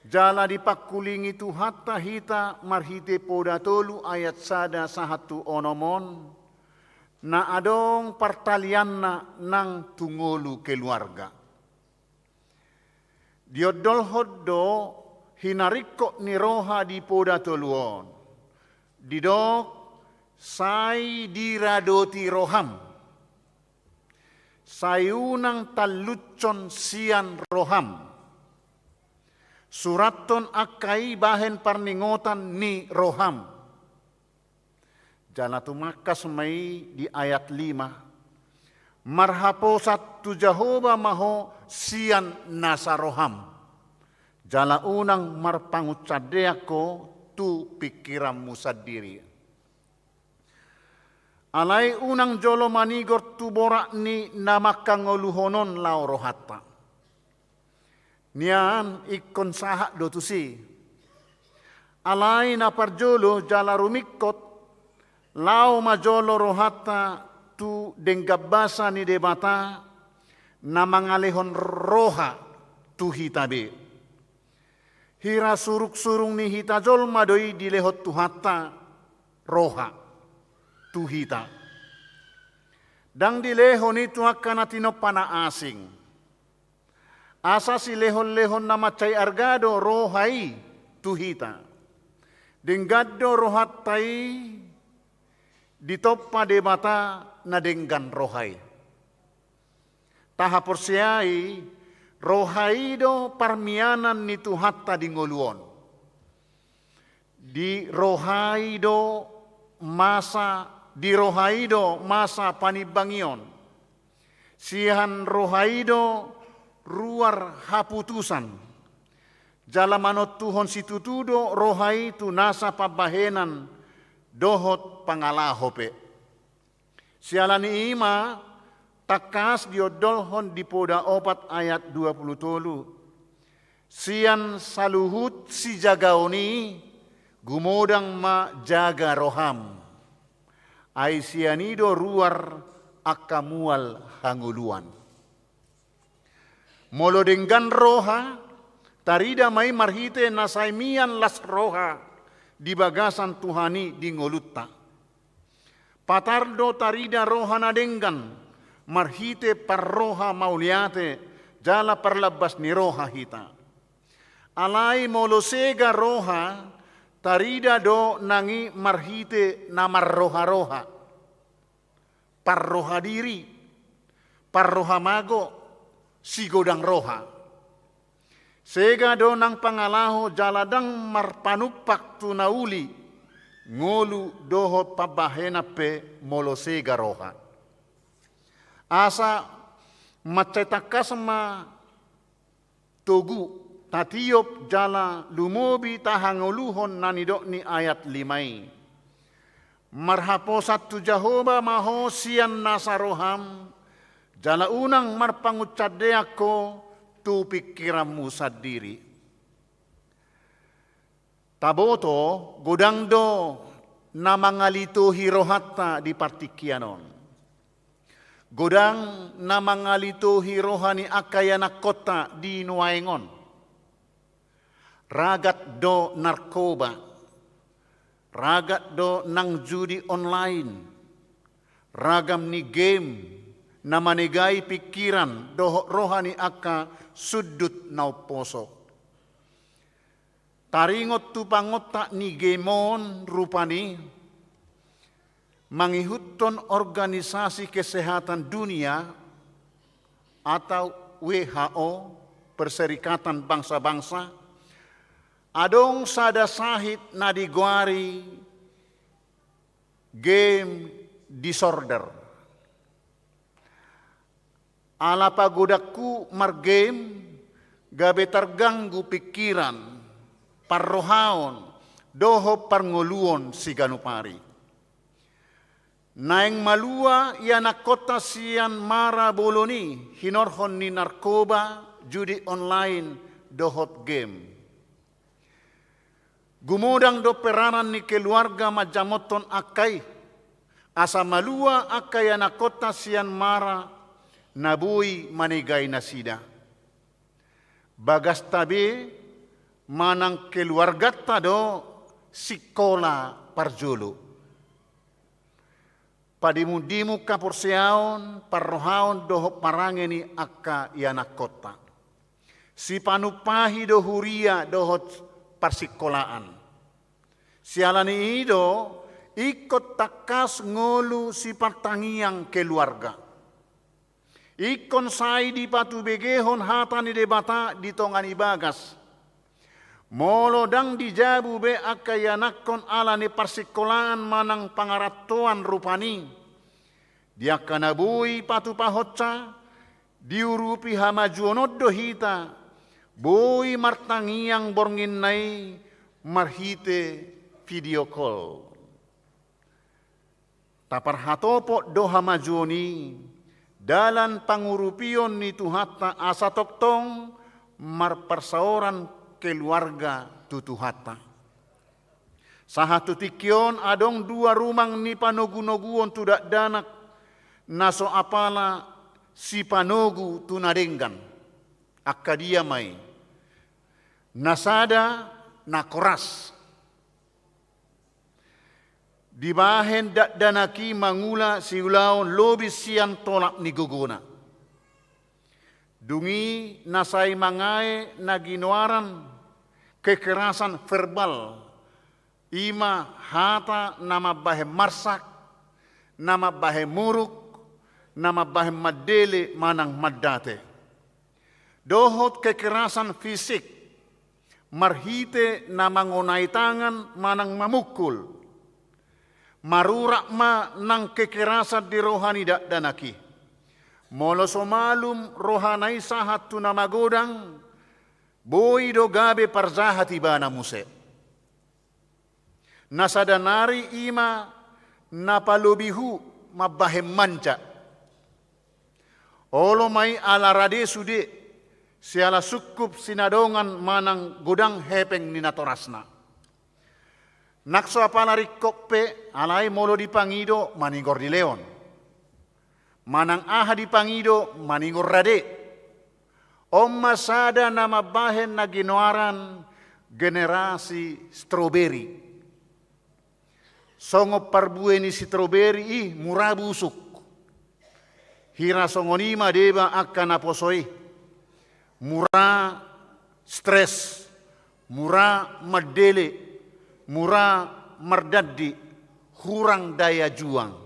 Jala dipangkulingi Tuhanta hita marhite Poda tolu ayat sada sahat tu onom on, na adong partalianna nang tu ngolu keluarga. Diondolhon do hinaringkot ni roha di Poda tolu on. Didok, sai diradoti roham. Sai unang tallushon sian roham. Surathon angka i bahen parningotan ni roham. Jala tumangkas ma i di ayat lima. Marhaposan tu Jahowa ma ho sian nasa roham. Jala unang marpangunsandean ho tu pingkiranmu sandiri. Alai unang jolo manigor tu borat ni na mangkangoluhon on laho rohanta. Nian ingkon sahat do tusi. Alai na parjolo jala rumingkot, laho ma jolo rohanta tu denggan basa ni Debata na mangalehon roha tu hita be. Hira surungsurung ni hita jolma do i dilehon Tuhanta roha tu hita. Ndang dilehon i tu angka na tinompa na asing. Asa silehonlehon na mansai arga do roha i tu hita. Denggan do rohanta i ditompa Debata na denggan roha i. Tahaporseai, roha i do parmianan ni Tuhanta di ngolu on. Di roha i do masa, di roha i do masa panimbangion. Sian roha i do ruar haputusan. Jala manontuhon situtu do roha i tu nasa pambahenan dohot pangalaho pe. Siala ni i ma tangkas diondolhon di Poda opat ayat dua puluh tolu. Sian saluhut sijagaon i, gumodang ma jaga roham. Ai sian i do ruar angka mual hangoluan. Molo denggan roha, tarida ma i marhite na sai mian las roha di bagasan Tuhan i di ngolunta. Patar do tarida roha na denggan, marhite parroha mauliate, jala parlambas ni roha hita. Alai molo sega roha, tarida do nang i marhite na marroharoha. Parroha diri, parroha mago, sigodang roha. Sega do nang pangalaho jala ndang marpanumpak tu na uli, ngolu dohot pambahenan pe molo sega roha. Asa mansai tangkas ma togu tatiop jala lumobi tahangoluhon na nidok ni ayat lima i. Marhaposan tu Jahowa ma ho sian nasa roham, jala unang marpangunsandean ho tu pingkiranmu sandiri. Taboto, godang do na mangalitohi rohanta di partingkian on. Godang na mangalitohi roha ni angka ianakkonta di nuaeng on. Ragat do narkoba, ragat do nang judi online, ragam ni game na manegai pingkiran dohot roha ni angka sundut na umposo. Taringot tu pangontak ni game on rupani, mangihuthon Organisasi Kesehatan Dunia atau W H O, Perserikatan Bangsa-Bangsa, adong sada sahit na digoari game disorder. Ala pagodanghu margame, gabe targanggu pingkiran, parrohaon, dohot parngoluon siganup ari. Naeng malua ianakkonta sian mara bolon i hinorhon ni narkoba, judi online, dohot game. Gumodang do peranan ni keluarga manjamothon angka i, asa malua angka ianakkonta sian mara na boi manegai nasida. Bagasta be manang keluarganta do sikola parjolo. Padimundimun haporseaon, parrohaon dohot parange ni angka ianakkonta. Sipanumpahi do huria dohot parsikolaan. Siala ni i do, ingkon tangkas ngolu sipartangiang keluarga. Ingkon sai dipatubegehon hata ni Debata di tonga ni bagas. Molo ndang di jabu be angka ianakkon ala ni parsikolaan manang pangarantoan rupani, di angka na boi patupahonsa, diurupi hamajuon on do hita, boi martangiang bornginna i marhite video call. Taparhatopot do hamajuon i, dalan pangurupion ni Tuhanta asa tongtong marparsaoran keluarga tu Tuhanta. Sahat tu tingki on adong dua rumang ni panogunoguon tu dakdanak, na so apala sipanogu tu na denggan. Angka dia ma i? Na sada na koras. Dibahen dakdanak i mangula siulaon lobi sian tolap ni gogona. Dung i na sai mangae na ginoaran kekerasan verbal, i ma hata na mambahen marsak, na mambahen muruk, na mambahen mandele manang mandate. Dohot kekerasan fisik, marhite na mangonai tangan manang mamukul. Marurat ma nang kekerasan di roha ni dakdanak i. Molo so malum rohana i sahat tu na magodang, boi do gabe parjahat ibana muse. Na sada nari i ma na palobihu mambahen manja. Olo ma i ala rade sude, siala sungkup sinadongan manang godang hepeng ni natorasna. Nang so apala ringkot pe, alai molo dipangido manigor dilehon. Manang aha dipangido manigor rade. On ma sada na mambahen na ginoaran generasi stroberi. Songon parbue ni stroberi i mura busuk. Hira songon i ma deba angka naposo i. Mura stres, mura mandele, mura mardandi, hurang daya juang.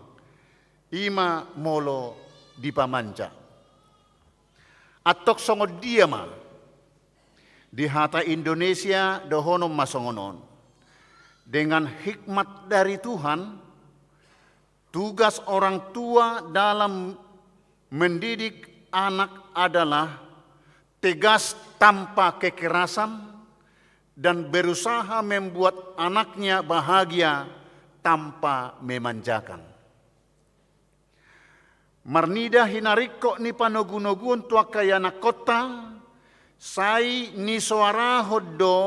I ma molo dipamanja. Antong songon dia ma? Di hata Indonesia dohonon ma songon on. Dengan hikmat dari Tuhan, tugas orang tua dalam mendidik anak adalah tegas tanpa kekerasan dan berusaha membuat anaknya bahagia tanpa memanjakan. Marnida hinaringkot ni panogunoguon tu angka ianakkonta, sai nisoarahon do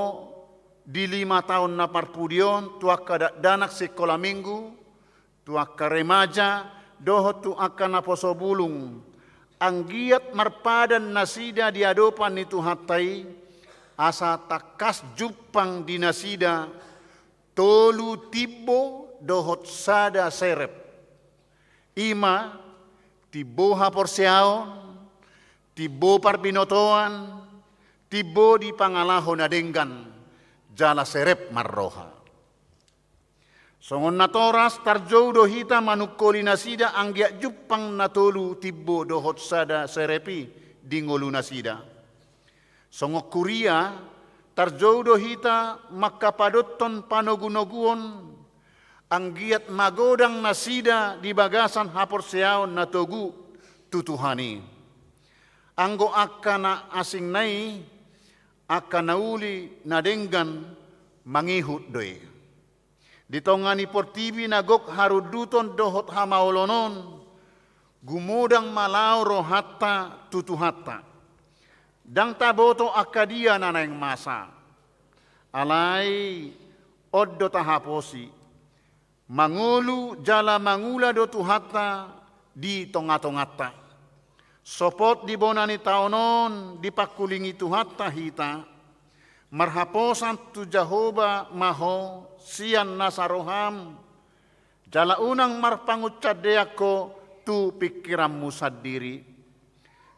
di lima taon na parpudi on tu angka dakdanak sikola minggu, tu angka remaja, dohot tu angka naposo bulung, anggiat marpadan nasida di adopan ni Tuhanta i, asa tangkas jumpang di nasida tolu timbo dohot sada serep. I ma, timbo haporseaon, timbo parbinotoan, timbo di pangalaho na denggan, jala serep marroha. Songon natoras tarjou do hita manungkoli nasida anggiat jumpang na tolu timbo dohot sada serep i di ngolu nasida. Songon huria, tarjou do hita mangkapadothon panogunoguon, anggiat magodang nasida di bagasan haporseaon na togu tu Tuhan i. Anggo angka na asingna i, angka na uli na denggan mangihut do i. Di tonga ni portibi na gok harunduton dohot hamaolon on, gumodang ma laho rohanta tu Tuhanta. Ndang taboto angka dia na naeng masa. Alai on do tahaposi. Mangolu jala mangula do Tuhanta di tongatonganta. Sopot di bona ni taon on dipangkulingi Tuhanta hita, marhaposan tu Jahowa ma ho sian nasa roham, jala unang marpangunsandean ho tu pingkiranmu sandiri.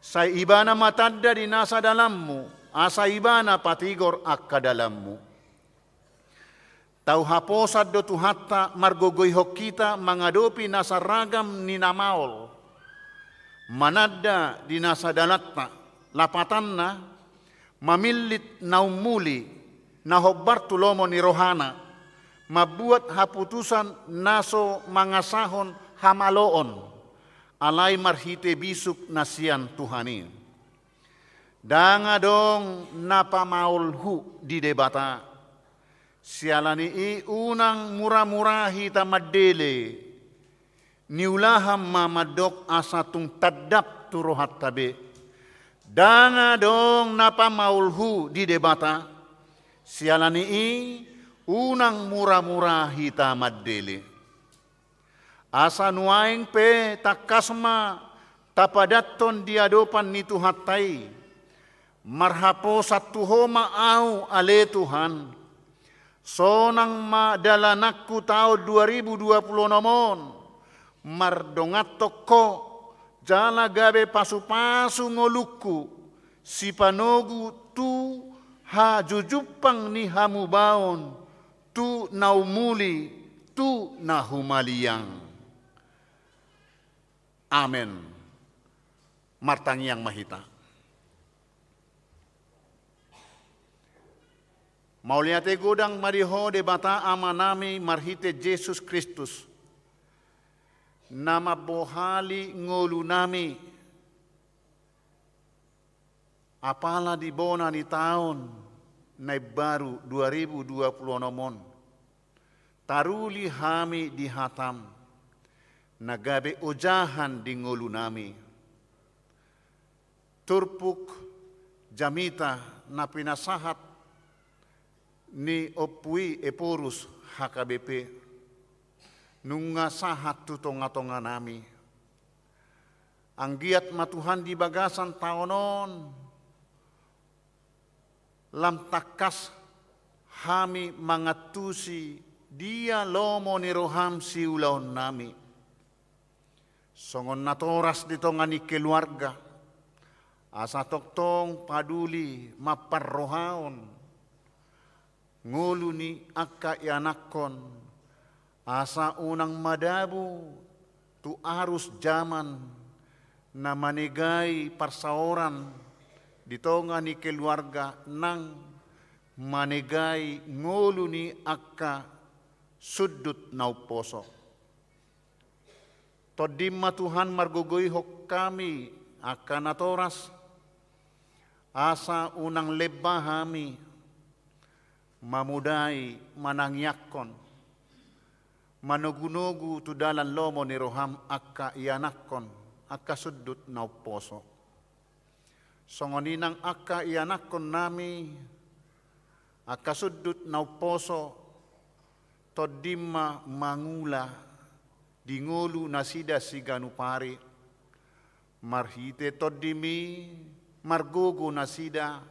Sai Ibana ma tanda di nasa dalanmu, asa Ibana patigor angka dalanmu. Tau haposan do Tuhanta margogoihon hita mangadopi nasa ragam ni na maol. Mananda di nasa dalanta, lapatanna, mamillit na umuli, na hombar tu lomo ni rohana, mambuat haputusan na so mangasahon hamaloon, alai marhite bisuk na sian Tuhan i. Ndang adong na pamaolhu di Debata. Siala ni i unang muramura hita mandele. Niulahan ma mandok asa tung tandap tu rohanta be. Ndang adong na pamaolhu di Debata. Siala ni i unang muramura hita mandele. Asa nuaeng pe tangkas ma tapadathon di adopan ni Tuhanta i. Marhaposan tu Ho ma ahu ale Tuhan. Sonang ma dalananku taon dua ribu dua puluh onom on. Mardonganhon Ho jala gabe pasupasu ngolungku. Sipanogu tu hajujumpang ni hamubaon. Tu na umuli, tu na humaliang. Amen. Martangiang ma hita. Mauliate godang ma di Ho Debata Amanami marhite Jesus Kristus, na mambohali ngolunami. Apala di bona ni taon na imbaru dua ribu dua puluh onom on, taruli hami di hatam, na gabe ojahan di ngolunami. Turpuk jamita na pinasahat ni ompu i Ephorus H K B P, nunga sahat tu tongatonganami. Anggiat ma Tuhan di bagasan taon on, lam tangkas hami mangantusi dia lomo ni roham siulaonnami. Songon natoras di tonga ni keluarga, asa tongtong paduli mamparrohaon ngolu ni angka ianakhon, asa unang madabu tu arus jaman na manegai parsaoran di tonga ni keluarga nang manegai ngolu ni angka sundut na umposo. Tondim ma Tuhan margogoihon hami angka natoras, asa unang lemba hami mamodai manangiangkon, manogunogu tu dalan lomo ni roham angka ianakhon, angka sundut na umposo. Songon i nang angka ianakhonnami, angka sundut na umposo, tondim ma mangula di ngolu nasida siganup ari. Marhite tondim i margogo nasida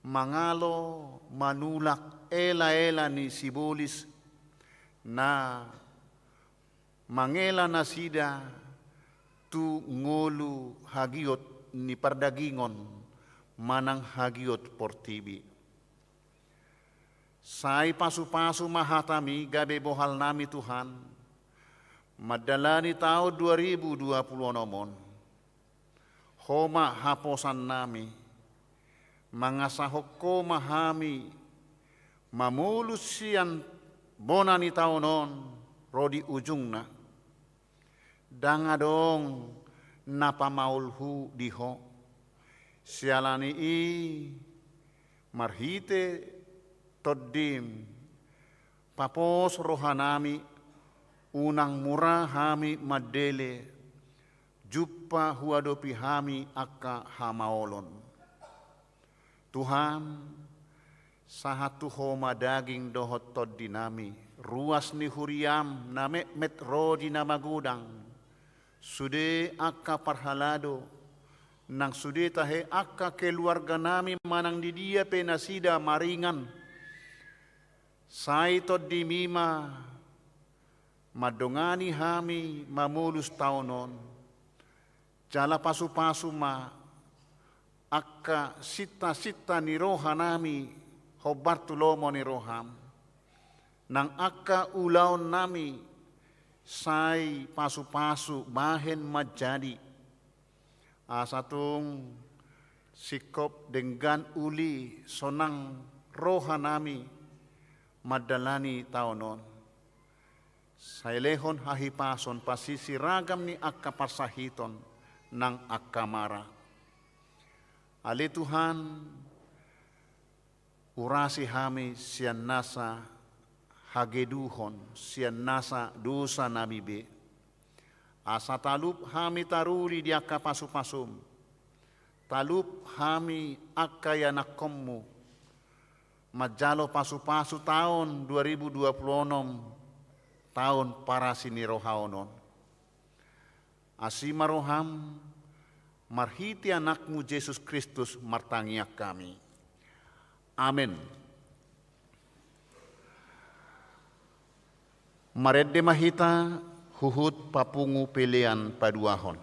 mangalo manulak elaela ni sibolis na mangela nasida tu ngolu hagiot ni pardagingon manang hagiot portibi. Sai pasupasu ma hatami gabe bohalnami Tuhan, mandalani taon dua ribu dua puluh onom on. Ho ma haposannami, mangasahon Ho ma hami mamolus sian bona ni taon on ro di ujungna. Ndang adong na pamaolhu di Ho. Siala ni i marhite tondim, papos rohanami, unang mura hami mandele, jumpa huadopi hami angka hamaolon. Tuhan, sahat tu Ho ma daging dohot tondinami, ruas ni huriam na metmet ro di na magodang, sude angka parhalado, nang sude tahe angka keluarganami manang di dia pe nasida maringan, sai tondimi ma mandongani hami mamolus taon on, jala pasupasu ma angka sintasinta ni rohanami hombar tu lomo ni roham, nang angka ulaonnami sai pasupasu bahen manjadi. Asa tung singkop denggan uli sonang rohanami mandalani taon on. Sai lehon hahipason pasisi ragam ni angka parsahiton nang angka mara. Ale Tuhan, urasi hami sian nasa hageduhon, sian nasa dosanami be. Asa talup hami taruli di angka pasupasum. Talup hami angka ianakhonmu. Manjalo pasupasu taon dua ribu dua puluh onom, taon parasi ni roha on. Asi ma roham, marhite Anakmu Jesus Kristus martangiang hami. Amen. Marende ma hita huhut papungu pelean paduahon.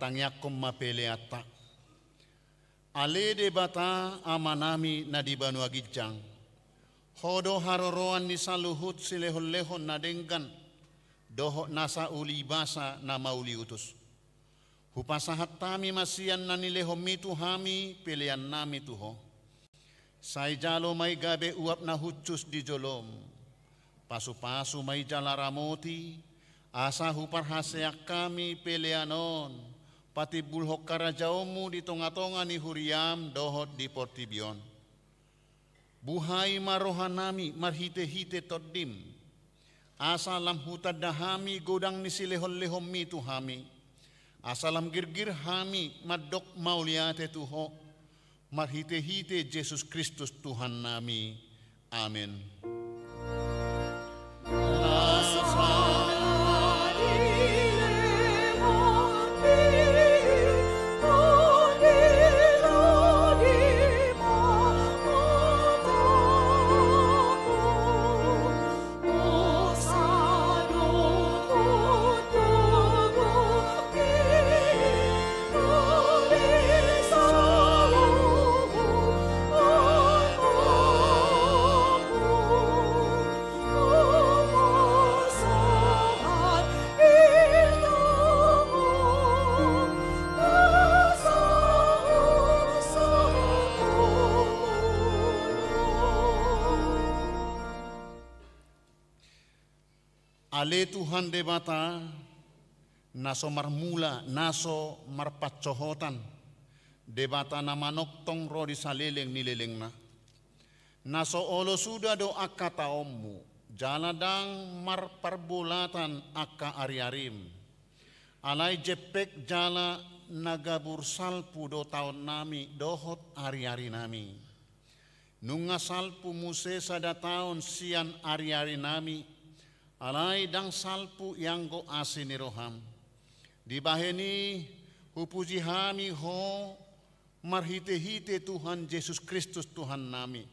Tangiangkon ma peleanta. Ale Debata Amanami na di banua ginjang, Ho do haroroan ni saluhut silehonlehon na denggan dohot nasa uli basa na mauliutus. Hupasahat hami ma sian na nilehonMi tu hami peleannami tu Ho. Sai jalo ma i gabe uap na hushus di joloM. Pasupasu ma i jala ramoti, asa huparhaseang hami pelean on patimbulhon harajaonMu di tongatonga ni huriaM dohot di portibi on. Buhai ma rohanami marhitehite TondiM, asa lam hutanda hami godang ni silehonlehonMi tu hami, asa lam girgir hami mandok mauliate tu Ho, marhitehite Jesus Kristus Tuhannami. Amen. Ale Tuhan Debata, na so marmula, na so marpansohotan, Debata na manongtong ro di saleleng ni lelengna. Na so olo suda do angka taonMu, jala ndang marparbolatan angka ariarim. Alai jempek jala na gabur salpu do taonnami dohot ariarinami. Nunga salpu muse sada taon sian ariarinami, alai ndang salpu ianggo asi ni rohaM. Dibahen i hupuji hami Ho marhitehite Tuhan Jesus Kristus Tuhannami.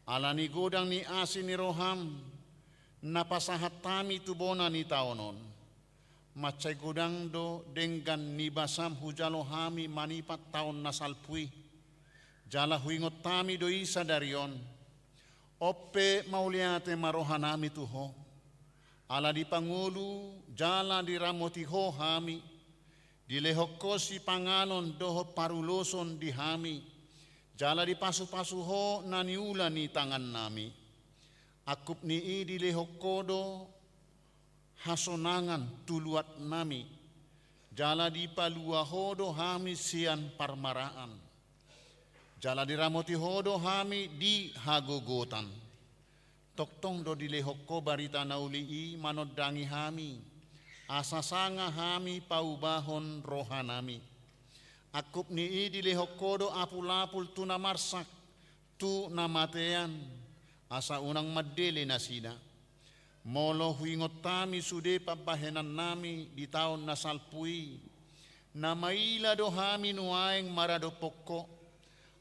Ala ni godang ni asi ni rohaM, na pasahat hami tu bona ni taon on. Mansai godang do denggan ni basaM hujalo hami manipat taon na salpu i. Jala huingot hami do i sadari on. On pe mauliate ma rohanami tu Ho. Ala dipangolu jala diramoti Ho hami. Dilehon Ho sipanganon dohot paruloson di hami. Jala dipasupasu Ho na niula ni tangannami. Angkup ni i dilehon Ho do hasonangan tu luatnami, jala dipalua Ho do hami sian parmaraan. Jala diramoti Ho do hami di hagogotan. Tongtong do dilehon Ho barita na uli i manondangi hami, asa sanga hami paubahon rohanami. Angkup ni i dilehon Ho do apulapul tu na marsak, tu na matean, asa unang mandele nasida. Molo huingot hami sude pambahenannami di taon na salpu i, na maila do hami nuaeng maradophon Ho,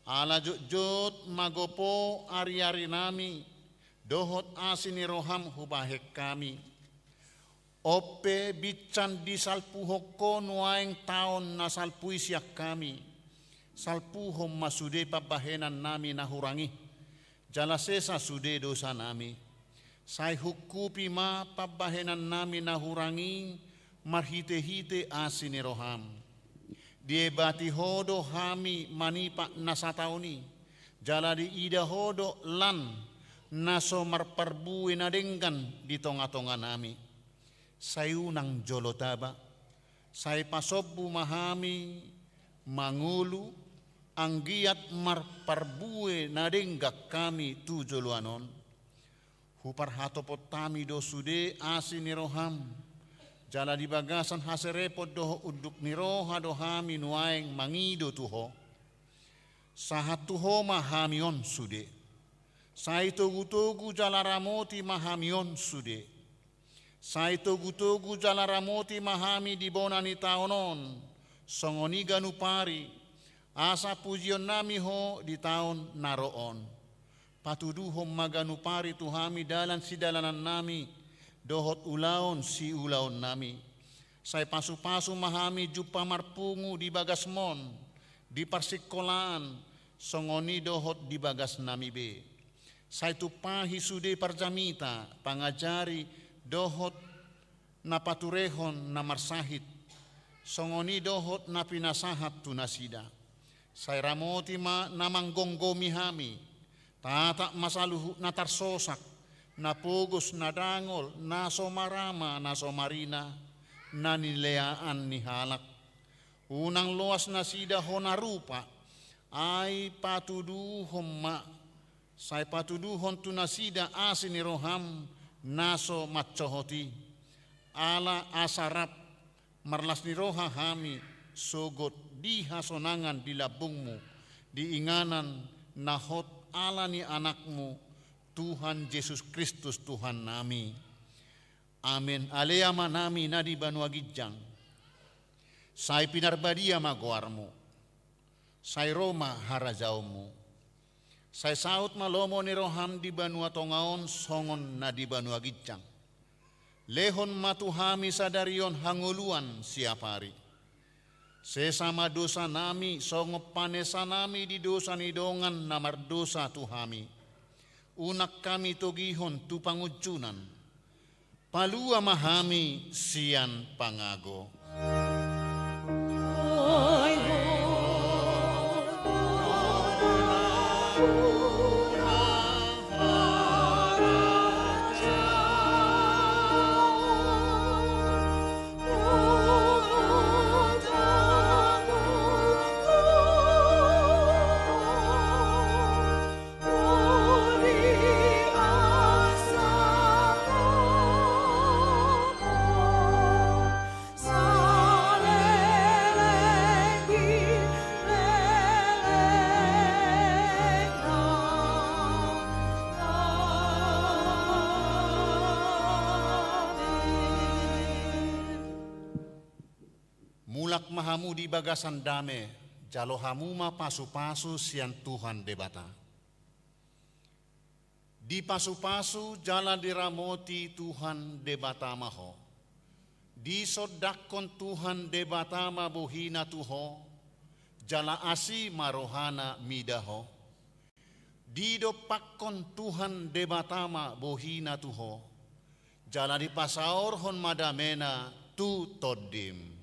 ala jotjot magopo ariarinami, dohot asi ni rohaM hubahen hami. On pe binsan disalpuhon Ho nuaeng taon na salpu i sian hami. Salpuhon ma sude pambahenannami na hurang i. Jala sesa sude dosanami. Sai hungkupi ma pambahenannami na hurang i marhitehite asi ni rohaM. Diebati Ho do hami manipat na sataon i. Jala diida Ho do lan na so marparbue na denggan di tongatonganami. Sai unang jolo taba, sai pasombu ma hami mangolu, anggiat marparbue na denggan hami tu joloan on. Huparhatopot hami do sude asi ni rohaM, jala di bagasan haserepon dohot unduk ni roha do hami nuaeng mangido tu Ho. Sahat tu Ho ma hami on sude. Sai togutogu jala ramoti ma hami on sude. Sai togutogu jala ramoti ma hami di bona ni taon on, songon i ganup ari, asa pujionnami Ho di taon na ro on. Patuduhon ma ganup ari tu hami dalan sidalanannami, dohot ulaon siulaonnami. Sai pasupasu ma hami jumpa marpungu di bagasmon, di parsingkolaan, songon i dohot di bagasnami be. Sai tumpahi sude parjamita, pangajari dohot na paturehon na marsahit, songon i dohot na pinasahat tu nasida. Sai ramoti ma na manggomgomi hami, tatap ma saluhut na tarsosak, na pogos, na dangol, na so marama, na so marina, na nileaan ni halak. Unang loas nasida hona rupa, ai patuduhon ma, sai patuduhon tu nasida asi ni roham na so mansohot i. Ala asa rap marlas ni roha hami sogot di hasonangan di lambungmu, di inganan na hot ala ni Anakmu, Tuhan Jesus Kristus Tuhannami. Amen. Ale Amanami na di banua ginjang, sai pinarbadia ma goarmu. Sai ro ma harajaonmu. Sai saut ma lomo ni roham di banua tonga on songon na di banua ginjang. Lehon ma tu hami sadari on hangoluan siapari. Sesa ma dosanami songon panesanami di dosa ni dongan na mardosa tu hami. Unang hami togihon tu pangunjunan. Palua ma hami sian pangago. Mulak ma hamu di bagasan dame, jalo hamu ma pasupasu sian Tuhan Debata. Dipasupasu jala diramoti Tuhan Debata ma ho. Disondangkon Tuhan Debata ma bohina tu ho, jala asi ma rohana mida ho. Didompakkon Tuhan Debata ma bohina tu ho, jala dipasaorhon ma damena tu tondim.